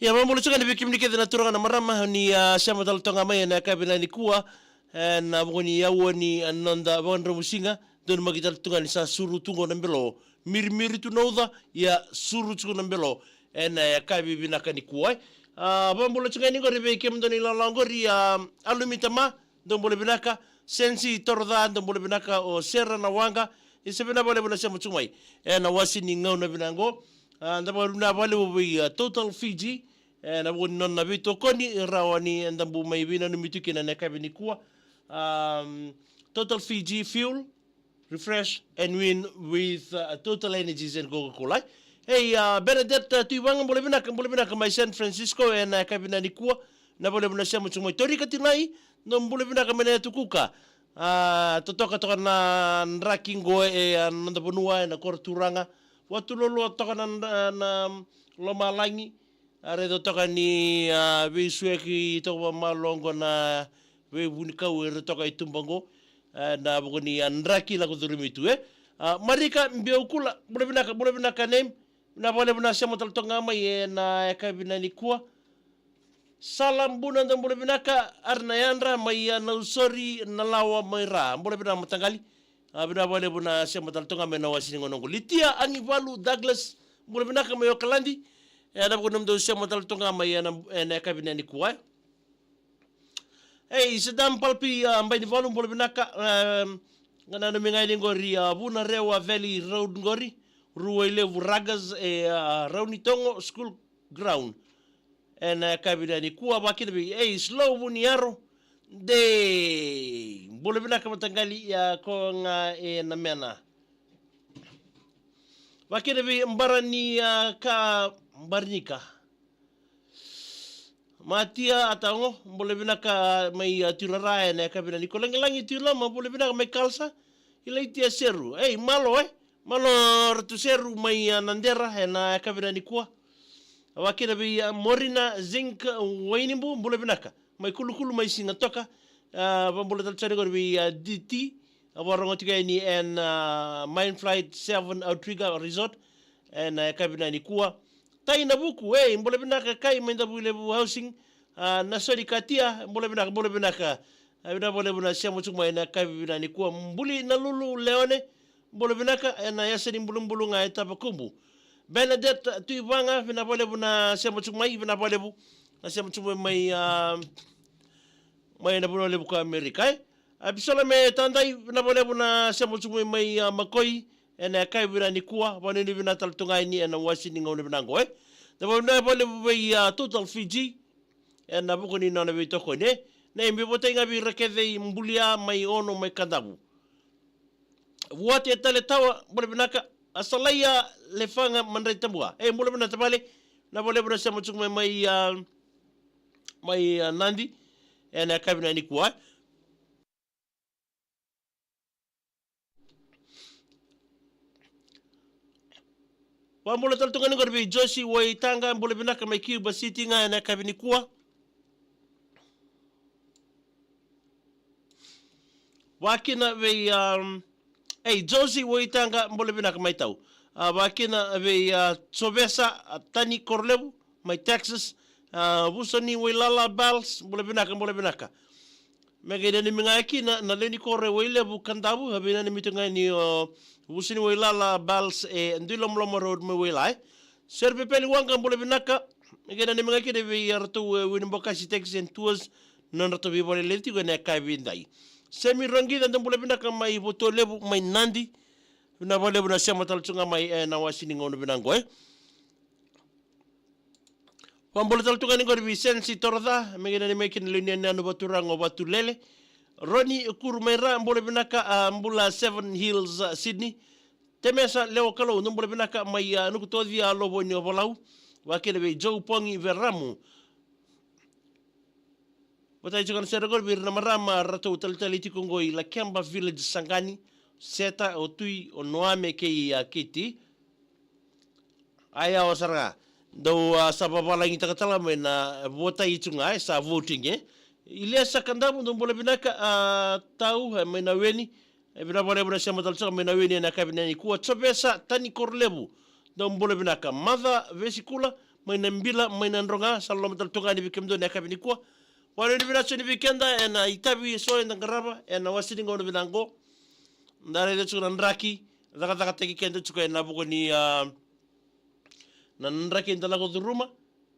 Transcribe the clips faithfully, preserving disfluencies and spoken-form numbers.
Ia, vakabula tiko ga ni vei kemuni kece na turaga na marama ni a sema tale toka ga mai ena yakavi nikua. Ena vuku ni aua ni a noda vakadromu siga, donu maki tale tu ga ni sa suru tu qo na belo. Mirimiri tu na uca, ia suru tiko na belo. Ena yakavi vinaka nikua. A, vakabula tiko ga ni qori vei kemudou na ilala qori, a, Alumi Tama, dou bula vinaka. Sensi Toroca, dou bula vinaka. O Sera na Waqa, isa vinaka vakalevu na sema tiko mai ena wasi ni gauna vinaka qo. A, da vakavinavinaka vakalevu vei, a, Total Fiji ena vuku ni nona veitokoni, rawa ni da bau mai veinanumi tu kina ena yakavi nikua. Um, Total Fiji Fuel, refresh and win with, uh, Total Energies and Coca-Cola. Ei, a, Bernadette, a, Tuivaga, bula vinaka, bula vinaka mai San Francisco ena yakavi nikua. Vinaka vakalevu na sema tiko mai. Torika Tinai, dou bula vinaka mai na yatu Kuka. A, totoka toka na draki qo e, a, noda vanua ena koro turaga. Vakatuloaloa toka na, na, na lomalagi. A, raica toka ni, a, veisueki toka vakamalua qo na veivunikau era toka i tuba qo. A, ena vuku ni, a, draki lako curumi tu, e. A, Marika Biaukula, bula vinaka, bula vinaka name. Vinaka vakalevu na sema tale toka ga mai ena yakavi nikua. Sala Buna, dou bula vinaka. Ari na yadra mai, a, Nausori, Nalawa mai Ra. Bula vinaka mataqali. A, vinaka vakalevu na sema tale toka ga mai ena wasi ni gauna qo. Litia Agivalu Douglas, bula vinaka mai Okaladi. Ena vuku ni nomudou sema tale toka ga mai ena, ena yakavi nikua. Ei, Sadam Palpi, a, Bainivalu, bula vinaka. Em, ga nanumi ga yani qori, a, Vunarewa Valley Road qori. Ruailevu Ruggers, e, a, Raunitogo School Ground. Ena yakavi nikua, vakakina vei, ei, Slow Vuniyaro. Dei, bula vinaka mataqali, ia ko ga ena mena. Vakakina vei Barani, a, ka Baranika. Matia Atago, bula vinaka mai, a, Tuirara ena yakavi nikua. Lagilagi Tuilama, bula vinaka mai Kalsa. Ilaitia Seru. Ei, malo, e. Malo Ratu Seru mai, a, Nadera ena yakavi nikua. Vakakina vei, a, Morina Zinc Wainibu, bula vinaka. Mai Kulukulu mai Sigatoka. A, vakabula tale tiko yani qori vei, a, D T. A, vakarogo tiko yani ena, a, Mind Flight Seven Outrigger Resort. Ena yakavi nikua. Tai Navuku, ei, bula vinaka Kai mai Davuilevu Housing. A, Nasoni Katia, bula vinaka, bula vinaka. A, vinaka vakalevu na sema tiko mai ena yakavi nikua. Buli Nalulu Leone, bula vinaka, ena yasa ni Bulubulu ga e Tavakubu. Bernadette Tuivaga, vinaka vakalevu na sema tiko mai, vinaka vakalevu na sema tiko mai, a, mai na vanua levu ko Amerika, e. A, Bisolome Tadai, vinaka vakalevu na sema tiko mai, mai, a, Makoi, ena yakavi nikua, vakanuinui vinaka tale toka ga yani ena wasi ni gauna vinaka qo, e. Da vakavinavinaka vakalevu vei, a, Total Fiji, ena vuku ni nona veitokoni, e. Na ibe votai ga vei ira kece i Bulia mai Ono mai Kadavu. Vuate Tale Tawa, bula vinaka. A, Salaia Lefaga Madrai Tabua. E, bula vinaka tavale. Vinaka vakalevu na sema tiko mai, mai, a, mai, a, Nadi. Ena yakavi nikua. Vakabula tale toka yani qori vei Josi Waitaqa, bula vinaka mai Cuba City ga ena yakavi nikua. Vakakina vei, um, ei, Josi Waitaqa, bula vinaka mai Tau. A, vakakina vei, a, Jovesa, a, Tani Korolevu mai Texas. A, Vusoni Wailala Bells, bula vinaka, bula vinaka. Me qai nanumi ga kina na lewe ni koro e Wailevu, Kadavu, a, veinanumi tu ga yani o Vusoni Wailala Bells e Duilomaloma Road mai Wailai. Seri Pepeli Waqa, bula vinaka. Me qai nanumi ga kina vei iratou e Winibokasi Taxi and Tours, nodratou veivakalelei tiko ena yakavi edai. Semi Roqica, dou bula vinaka mai Votualevu mai Nadi. Vinaka vakalevu na sema tale tu ga mai ena wasi ni gauna vinaka qo, e. Vakabula tale tu ga yani qori vei Sensi Toroca, me qai nanumi kina na lewe ni yanuyanu vaturaga o Vatulele. Roni Kurumaira, bula vinaka, a, bula Seven Hills, a, Sydney. Temesa Lewa Kalou, dou bula vinaka mai, a, Nukutoci, a, Lovoni o Volau. Vakina vei Joe Pogi Veramu. Votai tiko na sere qori vei ira na marama ratou talitali tiko qo i Lakeba Village, Saqani, Seta, o Tui, o Noame kei a Kiti. Aya o sara ga. Dou, a, sa vavalagitaka tale mai na votai tu ga, e sa voting, e. Iliesa Kadavu, dou bula vinaka, a, tau, e, mai na weni. E vinaka vakalevu na sema tale tu ga mai na weni ena yakavi nikua. Jovesa Tani Korolevu, dou bula vinaka. Maca Vesikula, mai na Bila, mai na Droga, sa loloma tale tu ga yani vei kemudou ena yakavi nikua. Vakanuinui vinaka sara ni vei keda, ena itavi eso eda qarava, ena wase ni gauna vinaka qo. Da raica tiko na draki, cakacakataki keda tiko ena vuku ni, a, na draki eda lako curuma,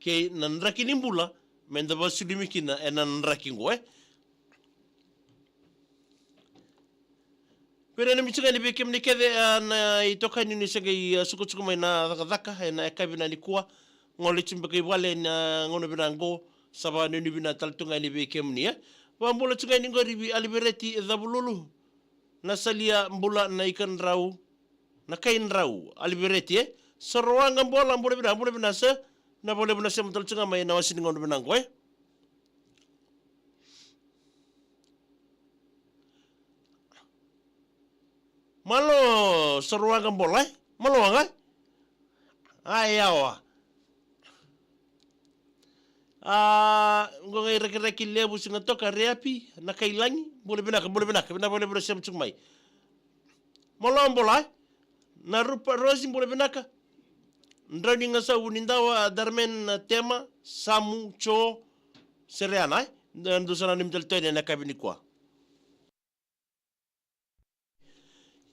kei na draki ni bula, meda vakasulumi kina ena draki qo, e. Veinanumi tiko yani vei kemuni kece, a, na itokani ni se qai, a, sukusuku mai na cakacaka, ena yakavi nikua, gole tu beka i vale ena gauna vinaka qo, sa vakanuinui vinaka tale tu ga yani vei kemuni, e. Vakabula tu ga yani qori vei Alivereti Cavululu, na Salia Bula, na Ikadrau, na Kaidrau, Alivereti, e. Sorowaqa Bola, bula vinaka, bula vinaka sir. Vinaka vakalevu na sema tale tu ga mai ena wase ni gauna vinaka qo, e. Malo Sorowaqa Bola, e. Malo waqa, e. Ai yawa. A, qo qai Rekereke Levu, Sigatoka, Reapi, na Kailagi, bula vinaka, bula vinaka, vinaka vakalevu na sema tiko mai. Malo Bola, e. Na Rupa Rosi, bula vinaka. Draunigasau Vunidawa, Darmen, Tema, Samu, Jo, Sereana, e. Dou sa nanumi tale tu yani ena yakavi nikua.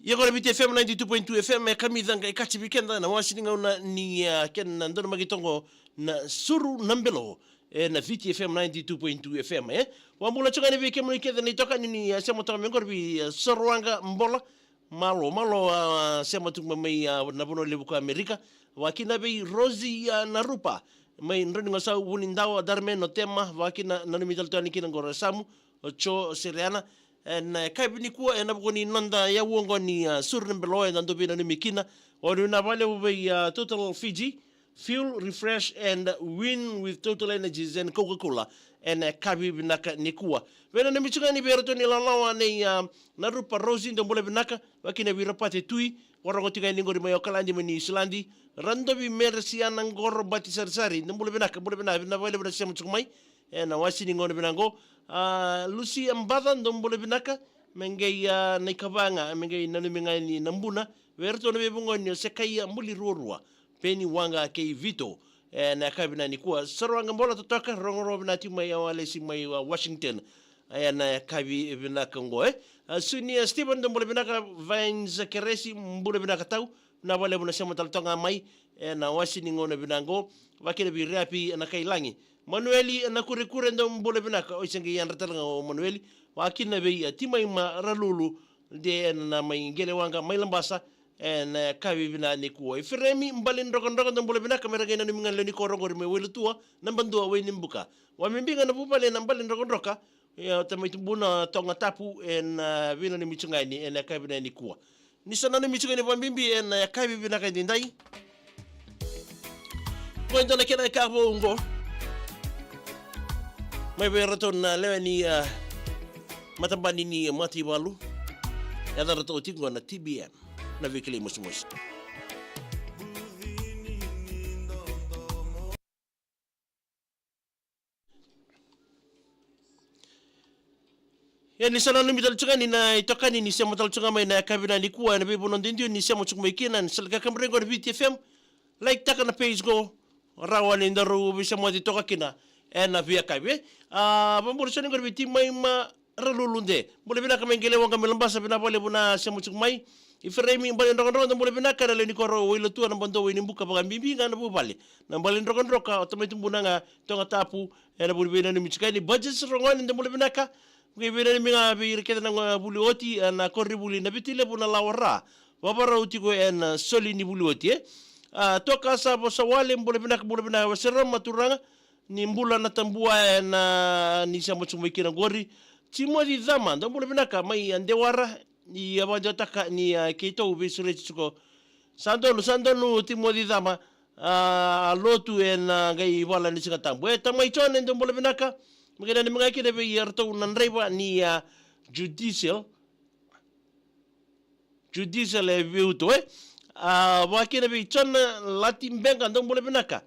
Ia qo na Viti F M ninety-two point two F M, e kamica qai kaci vei keda na wase ni gauna ni, a, kena donumaki toqo na Suru na Belo, ena Viti F M ninety-two point two F M, e. Vakabula tu ga yani vei kemuni kece na itokani ni, a, sema toka mai qori vei, a, Sorowaqa Bola. Malo, malo, a, sema tu ga mai, a, na vanua levu ko Amerika. Vakina vei Rosi, a, Narupa, mai Draunigasau Vunidawa, Darmen, o Tema, vakina nanumi tale tu yani kina qori Samu, o Jo, Sereana. Ena yakavi nikua, ena vuku ni noda yaua qo ni, a, Suru na Belo, eda dau veinanumi kina. Vakanuinui vinaka vakalevu vei, a, Total Fiji Fuel, Refresh and Win with Total Energies and Coca-Cola. Ena yakavi vinaka nikua. Veinanumi tu ga yani vei iratou na ilawalawa nei, a, Narupa Rosi, dou bula vinaka. Vakina vei Rapate Tui, vakarogo tiko ga yani qori mai Okaladi, mai Niusiladi. Radovi Meresiana Qoro Batisarisari, dou bula vinaka, bula vinaka, vinaka vakalevu na sema tiko mai ena wase ni gauna vinaka qo. A, Lusia Baca, dou bula vinaka. Me qai, a, na ikava ga, me qai nanumi ga yani na buna vei iratou na veivuqoni o Sekaia Buliruarua, Peni Waqa kei Vito, ena yakavi nikua. Sorowaqa Bola totoka, rogorogo vinaka tiko mai, a, Walesi mai, a, Washington, ena yakavi vinaka qo, e. A, Sunia Steven, dou bula vinaka. Vines Keresi, bula vinaka tau. Vinaka vakalevu na sema tale toka ga mai ena wase ni gauna vinaka qo. Vakina vei Reapi, ena Kailagi. Manueli, ena Kurekure, dou bula vinaka. O i se qai yadra tale ga o Manueli. Vakina vei, a, Timaima Ralulu, de ena mai Qelewaqa, mai Labasa, ena yakavi vinaka nikua. Iferemi Baledrokadroka, dou bula vinaka. Me ra qai nanumi ga na lewe ni koro qori mai Wailatua, Nabadua, Wainibuka. Vakabibi ga na vuvale na Baledrokadroka, e, o tamai tubuna Toga Tapu, ena, a, veinanumi tu ga yani ena yakavi vinaka nikua. Ni sa nanumi tu ga yani vakabibi ena yakavi vinaka edaidai. Qo e dua na kena ka vou qo mai vei iratou na lewe ni, a, matabani ni mataivalu. Yacadratou tiko qo na T B M, na Veikilai Mosimosi. Ia ni sa nanumi tale tu ga yani na itokani ni sema tale tu ga mai na yakavi vinaka nikua ena veivanua duidui ni sema tu ga mai kina, ni sa lai kakaburaki qori Viti F M. Like taka na page qo, rawa ni daru veisemati toka kina ena veiyakavi. A, vakabula sara yani qori vei Timaima Ralulu, de bula vinaka mai Qelewaqa mai Labasa, vinaka vakalevu na sema tu ga mai. Iferemi Baledrokadroka, dou bula vinaka. Na lewe ni koro Wailatua, Nabadua, Wainibuka, vakabibi ga na vuvale na Baledrokadroka, o tamai tubuna ga Toga Tapu, ena vuli veinanumi tu ga yani. Burgess Rogone, dou bula vinaka. Qai veinanumi ga vei ira kece na, a, vuli oti, a, na koronivuli Navitilevu, Nalawa, ra vavarau tiko ena, a, soli ni vuli oti, e. A, Tokasa Vosawale, bula vinaka, bula vinaka. Wase Roma, turaga, ni bula na tabua ena, a, ni sema tu ga mai kina qori. Timoci Cama, dou bula vinaka mai a Dewara, ni a vakadewataka ni a keitou veisureti tiko. Sa donu, sa donu Timoci Cama, a lotu ena qai vala ni Siga Tabu. E tamai Jone, dou bula vinaka, me qai nanumi ga kina vei iratou na draiva ni a Judicial. Judicial e Viuto, e. A, vakakina vei Jona Lati Bega, dou bula vinaka.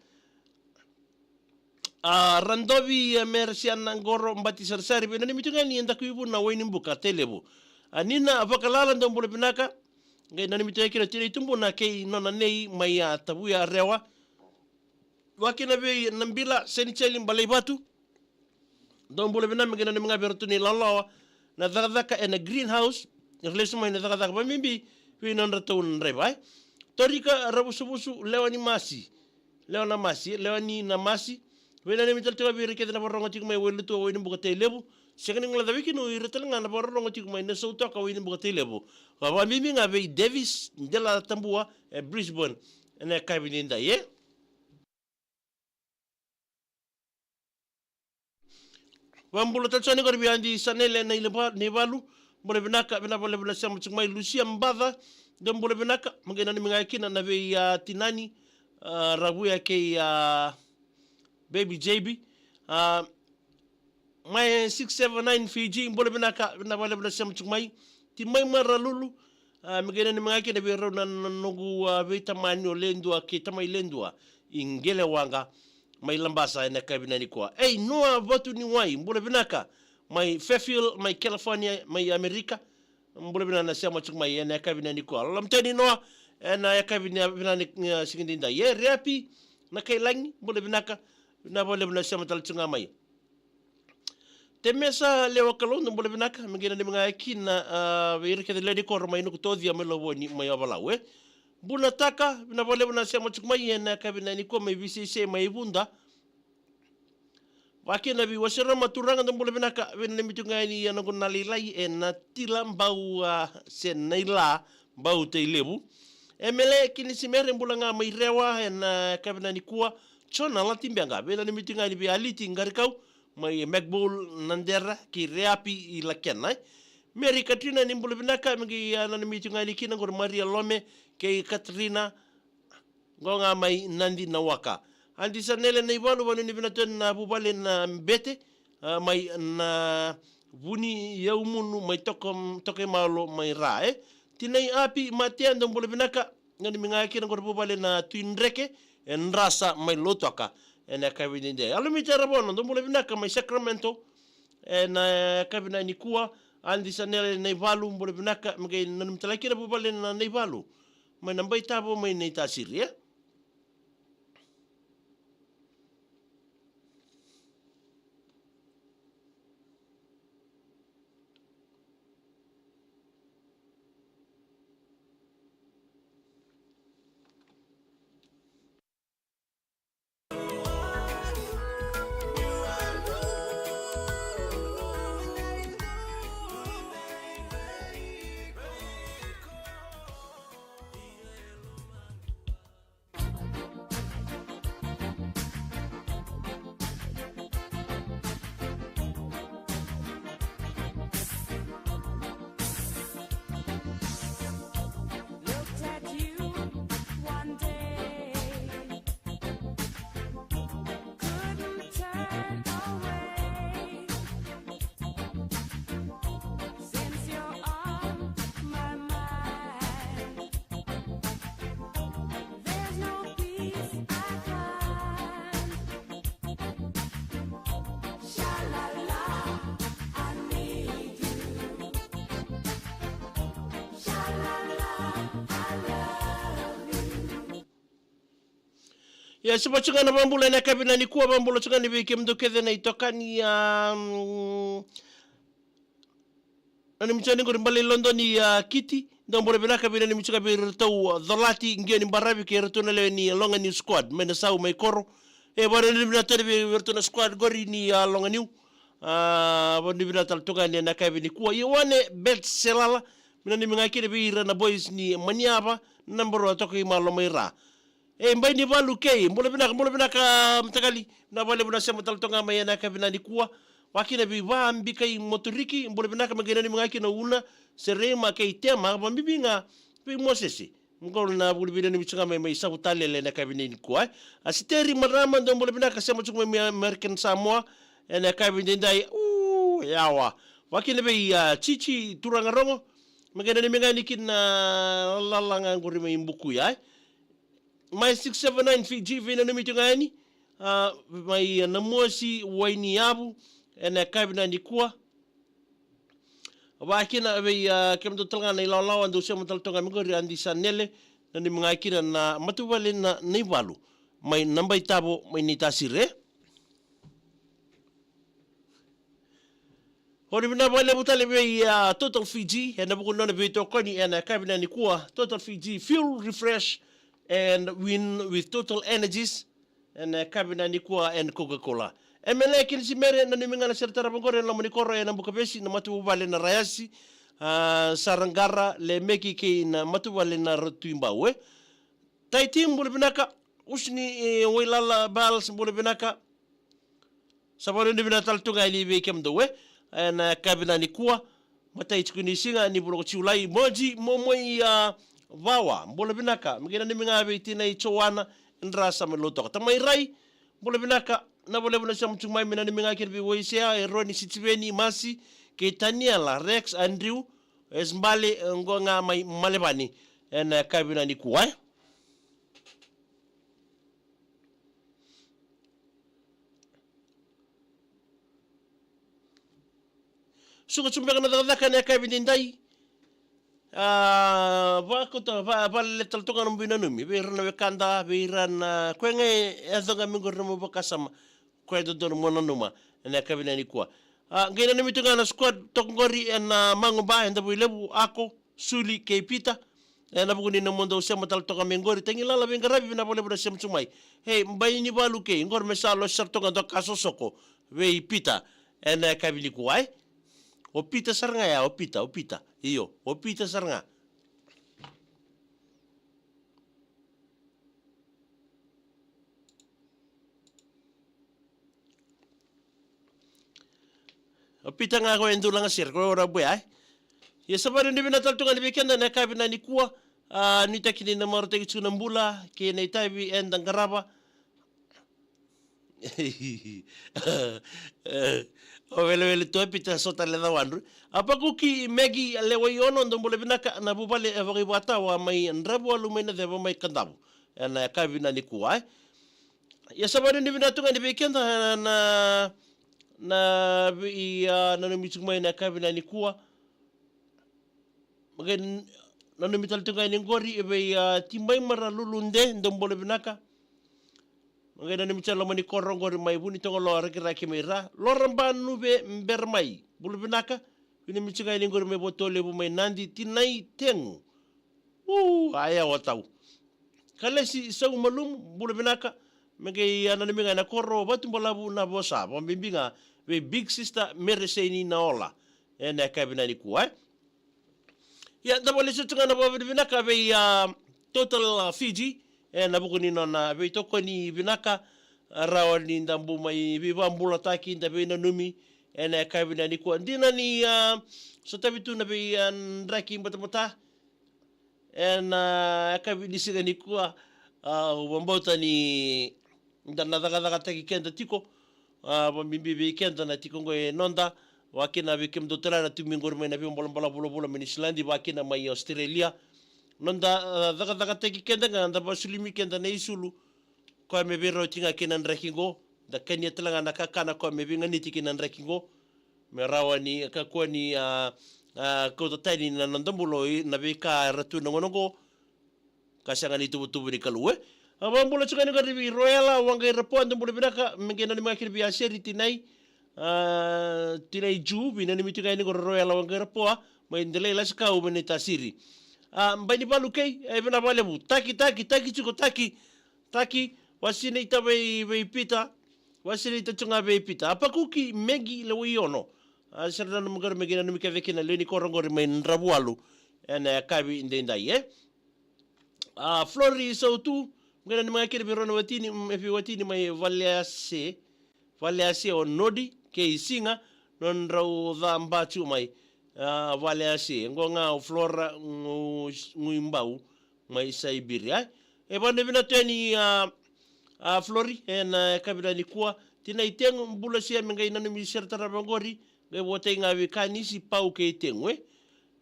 A, Radovi, a, Meresiana Qoro Bati Sarisari, vei nanumi tu ga ni e daku i Vuna, Wainibuka, Tailevu. A, Nina Vakalala, dou bula vinaka. Qai nanumi tu ga kina tinai tubuna kei nona nei mai a Tavuya Rewa. Vakakina vei Nabila Seniceli Baleivatu. Dou bula vinaka, me qai nanumi ga vei iratou na ilawalawa na cakacaka ena greenhouse. Era lesu mai na cakacaka vakabibi vei nodratou na draiva, e. Torika Ravusuvusu, Lewa ni Masi. Lewa na Masi, Lewa ni na Masi. Vei nanumi tale tiko ga vei ira kece na vakarorogo tiko mai Wailua, Wainibuka, Tailevu. Sega ni guilecavi kina o ira tale ga na vakarorogo tiko mai Nasautoka, Wainibuka, Tailevu. Vakabibi ga vei Davis Delatabua e Brisbane ena yakavi nidai, e. Vakabula tale tiko yani qori vei Adi Sanele Naiva-, Naivalu. Bula vinaka, vinaka vakalevu na sema tiko mai. Lusia Baca, dou bula vinaka, me qai nanumi ga kina na vei, a, tinani, a, Ravuya kei, a, Baby J B. A, mai six seven nine Fiji, bula vinaka, vinaka vakalevu na sema tiko mai. Timai Maralulu, a, me qai nanumi ga kina vei rau na, na noqu, a, veitamani o Ledua kei tamai Ledua i Qelewaqa, mai Labasa ena yakavi nikua. Ei, Noa Vatuniwai, bula vinaka, mai Fairfield, mai California, mai Amerika. Bula vinaka na sema tiko mai ena yakavi nikua. Loloma tale Noa, ena yakavi ni, vinaka ni, e, siga nidai. E, Reapi Nakailagi, bula vinaka, vinaka vakalevu na sema tale tiko ga mai. Temesa Lewa Kalou, dou bula vinaka, me qai nanumi ga kina, a, vei ira kece lewe ni koro mai Nukutocia, mai Lovoni, mai Ovalau, e. Bunataka, vinaka vakalevu na sema tiko mai ena yakavi nikua, mai Visese, mai Vuda. Vakakina vei Waseroma Turaga, dou bula vinaka, vei nanumi tu ga yani a noqu na lailai e Natila Bau, a, se Naila Bau Tailevu. Emele Kinisimere, bula ga mai Rewa ena yakavi nikua. Jona Lati Bega, vei nanumi tu ga yani vei Aliti Qarikau, mai Macbowl Nadera kei Reapi i Lakena, e. Meri Katrina, ni bula vinaka, me qai, a, nanumi tu ga yani kina qori Maria Lome kei Katrina, qo ga mai Nadi Nawaka. Adi Sanele Naivalu, vanuinui vinaka tu na vuvale na Bete, a, mai na Vuniyaumunu, mai Toko, Tokaimalo mai Ra, e. Tinai Api Matea, dou bula vinaka, nanumi ga kina qori vuvale na Tui Dreke e Drasa mai Lautoka ena yakavi nidai. Alomita Ravono, dou bula vinaka mai Sacramento ena yakavi nikua. Adi Sanele Naivalu, bula vinaka, me qai nanumi tale kina vuvale na Naivalu mai Nabaitavo, mai Naitasiri, e. Looked at you one day, couldn't turn away. Since you're on my mind, there's no peace I find. Sha la la, I need you. Sha la la, I love you. Ia, sa vaka tiko ga na vakabula ena yakavi nikua, vakabula tiko ga ni vei kemudou kece na itokani, a, mm, nanumi tiko yani qori Bale i Lodoni, a, Kiti, dou bula vinaka, vei nanumi tiko ga vei iratou, a, Colati Qioni Baravi kei iratou na lewe ni Loga Niu Squad mai Nasau, mai Koro. E, vakananumi vinaka tale vei iratou na squad qori ni, a, Loga Niu. A, vakananumi vinaka tale tu ga yani ena yakavi nikua. Ioane Bert Selala, me nanumi ga kina vei ira na boys ni Maniava, na Barua, Tokaimalo mai Ra. E, Bainivalu kei, bula vinaka, bula vinaka, mataqali, vinaka vakalevu na sema tale toka ga mai ena yakavi nikua. Vakakina vei Vabikai Moturiki, bula vinaka, me qai nanumi ga kina Una, Sereima kei Tema, vabibi ga vei Mosese. Qo na vuli vei nanumi tu ga mai, mai Savutalele ena yakavi nikua, e. A Siteri Marama, dou bula vinaka, sema tu ga mai, mai American Samoa ena yakavi edaidai. U, yawa. Vakakina vei, a, Chichi Turagarogo, me qai nanumi ga yani kina, a, lala ga qori mai Bukuya, e. Mai six seven nine Fiji, veinanumi tu ga yani, a, mai, a, Namosi Wainiyavu ena yakavi nikua. Vakakina vei, a, kemudou tale ga na ilawalawa dou sema tale tu ga mai qori, Adi Sanele, nanumi ga kina na matavuvale na Naivalu mai Nabaitavo mai Naitasiri. Oni vinaka vakalevu tale vei, a, Total Fiji ena vuku ni nona veitokoni ena yakavi nikua. Total Fiji, fuel, refresh and win with Total Energies ena yakavi nikua and Coca-Cola. Emele kei Simere, nanumi ga na sere tarava qori ena loma ni koro ena Bukavesi, na matavuvale na Rayasi, a, Saraqara, Lemeki kei na matavuvale na Ratuibau, e. Taiti, bula vinaka. Usni, e, Wailala Bals, bula vinaka. Sa vanuinui vinaka tale tu ga yani vei kemudou, e, ena yakavi nikua. Matai tiko ni siga ni vula ko Julai. Moji Momoi, a, Vawa, bula vinaka. Me qai nanumi ga vei tinai Joana, e dra sa mai Lautoka. Tamai Rai, bula vinaka. Na valevu na sema tu ga mai, me nanumi ga kina vei Waisea, Eroni, Sitiveni, Masi kei Taniela, Rex, Andrew, Esbale, e, qo ga mai Malevani ena yakavi nikua, e. Suka tu beka na cakacaka ena yakavi edaidai. A, vakauta, va, vakaleleta tale tu ga na nomu veinanumi vei ira na wekada, vei ira na, koya ga e yaco ga mai qori na nomu vakasama, koya e dodonu mo nanuma ena yakavi nikua. A, qai nanumi tu ga na squad toka qori ena Maquba, e Davuilevu, Ako, Suli kei Pita. Ena vuku ni nomudou sema tale toka mai qori. Tagilala Veiqaravi, vinaka vakalevu na sema tu mai. Ei, Bainivalu kei qori me sa losi sara toka dua ka sosoko vei Pita ena yakavi nikua, e. O Pita sara ga ya, o Pita, o Pita. Io, o Pita sara ga. O Pita ga ko e dau laga sere, ko ira bau ya, e. Ia sa vanuinui vinaka tale tu ga yani vei keda ena yakavi nikua. A, nuitaki ni na marautaki tiko na bula kei na itavi eda qarava. O welewele tu o Pita, so tale na cawadru. A, Pakuki Megi Lewaiono, dou bula vinaka, na vuvale e Vakaivatawa mai Dravualu mai Naceva mai Kadavu ena yakavi nikua, e. Ia sa vanuinui vinaka tu ga yani vei keda na, na, na vei, a, nanumi tiko mai ena yakavi nikua. Me qai nanumi tale tu ga yani qori vei, a, Tibai Mara Lulude, dou bula vinaka. Me qai nanumi tale loma ni koro qori mai Vunitogoloa, Rakiraki mai Ra. Lora Banuve Beremai, bula vinaka. Veinanumi tiko ga yani qori mai Votolevu mai Nadi, tinai Tegu. U, a, yawa tau. Kalesi Saumalumu, bula vinaka. Me qai, a, nanumi ga ena koro Vatubalavu na vosa, vakabibi ga vei Big Sister Mereseni Naola ena yakavi nikua, e. Ia, da vakalesuya tu ga na vakavinavinaka vei, a, Total, a, Fiji ena vuku ni nona veitokoni vinaka, a, rawa ni da bau mai veivakabulataki, da veinanumi ena yakavi nikua. Dina ni, a, sotavi tu na vei, a, draki batabata ena, a, yakavi ni siga nikua, a, au vakabauta ni da na cakacakataki keda tiko, a, vakabibi vei keda na tiko qo e noda, vakakina vei kemudou tale na tu mai qori mai na veibolabala vulavula mai Niusiladi, vakakina mai Australia. Noda, a, cakacakataki keda ga, da vakasulumi keda na isulu. Koya me veirauti ga kei na draki qo, da kania tale ga na kakana koya me veiganiti kei na draki qo. Me rawa ni kakua ni, a, a, kauta tani na noda bula na veika era tu ena gauna qo, ka sega ni tuvatuva ni Kalou, e. A, vakabula tu ga yani qori vei Roela Waqairapoa, dou bula vinaka, me qai nanumi ga kina vei Aseri tinai, a, tinai Ju, veinanumi tu ga yani qori Roela Waqairapoa mai Delai Lasikau mai Naitasiri. A, Bainivalu kei, e, vinaka vakalevu. Taki, taki, taki tiko, taki. Taki, vakasinaita vei, vei Pita. Vakasinaita tu ga vei Pita. A, Pakuki Megi Lewaiono. A, sere nanumi qori me qai nanumi kece kina lewe ni koro qori mai Dravualu ena yakavi edaidai, e. A, Flori Sautu, me qai nanumi ga kina vei Rona Watini, mm, e vei Watini mai Valease. Valease o Nodi, kei Siga, nodrau caba tu mai, a, vale a se, oqo ga o Flora Gu-, Guibau mai Siberia. E vakavinavinaka tu yani, a, a, Flori, ena yakavi nikua. Tinai Tegu, bula Sia, me qai nanumi sere tarava oqori, qai votai ga vei Kanisi, Pau kei Tegu, e.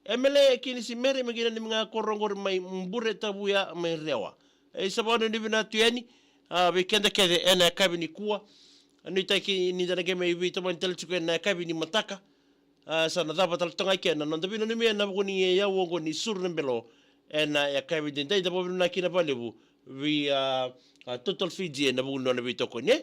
Emele kei Nisimere, me qai nanumi ga koro oqori mai Bure, Tavuya mai Rewa. E sa vakavinavinaka tu yani, a, vei keda kece ena yakavi nikua. A, nuitaki ni da na qai mai veitomani tale tiko ena yakavi ni mataka. A, sa na cava tale toka ga kina na noda veinanumi ena vuku ni iyau oqo ni Suru na Belo ena yakavi edaidai. Da vakavinavinaka kina vakalevu vei, a, a, Total Fiji ena vuku ni nona veitokoni, e.